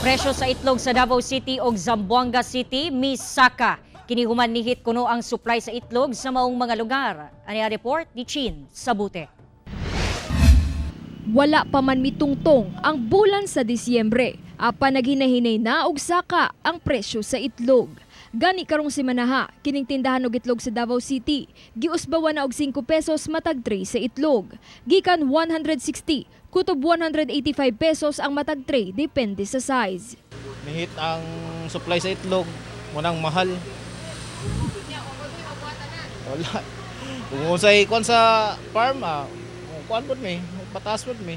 Presyo sa itlog sa Davao City ug Zamboanga City misaka. Kini human nihit kuno ang supply sa itlog sa maong mga lugar. Ani ang report ni Chin Sabute. Wala pa man mitungtong ang bulan sa Disyembre. Apan naghinahinay na og saka ang presyo sa itlog. Gani karong simanaha, kining tindahan og itlog sa Davao City, giusbawan na og 5 pesos matag tray sa itlog. Gikan 160 kutob 185 pesos ang matag tray, depende sa size. Nihit ang supply sa itlog, munang mahal. Wala. Kung usay kuan sa farm, kuan pod mi, pataas pod mi.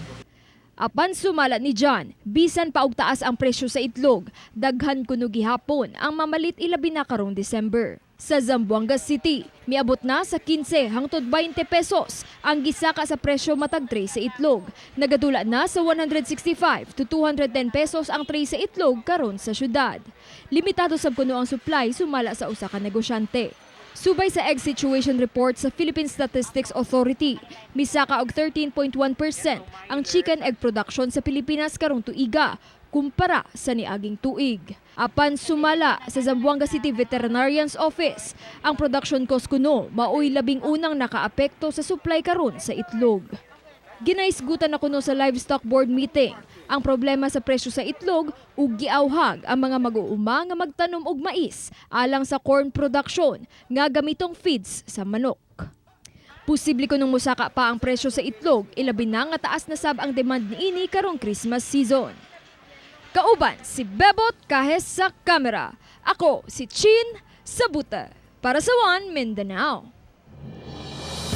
Apan sumala ni John, bisan pa og taas ang presyo sa itlog, daghan kuno gihapon ang mamalit, ilabi na karong December. Sa Zamboanga City, miabot na sa 15 hangtod 20 pesos ang gisaka sa presyo matag tray sa itlog. Nagadula na sa 165 to 210 pesos ang tray sa itlog karon sa syudad. Limitado sab kuno ang supply, sumala sa usa ka negosyante. Subay sa Egg Situation Report sa Philippine Statistics Authority, misaka og 13.1% ang chicken egg production sa Pilipinas karong tuiga kumpara sa niaging tuig. Apan sumala sa Zamboanga City Veterinarian's Office, ang production cost kuno maoy labing unang nakaapekto sa supply karon sa itlog. Ginaisgutan na kuno sa livestock board meeting ang problema sa presyo sa itlog ug giawhag ang mga mag-uuma nga magtanom og mais alang sa corn production nga gamitong feeds sa manok. Posible kunong musaka pa ang presyo sa itlog, ilabi na nga taas na sab ang demand niini karong Christmas season. Kauban si Bebot Kahes sa kamera. Ako si Chin Sabuta para sa One Mindanao.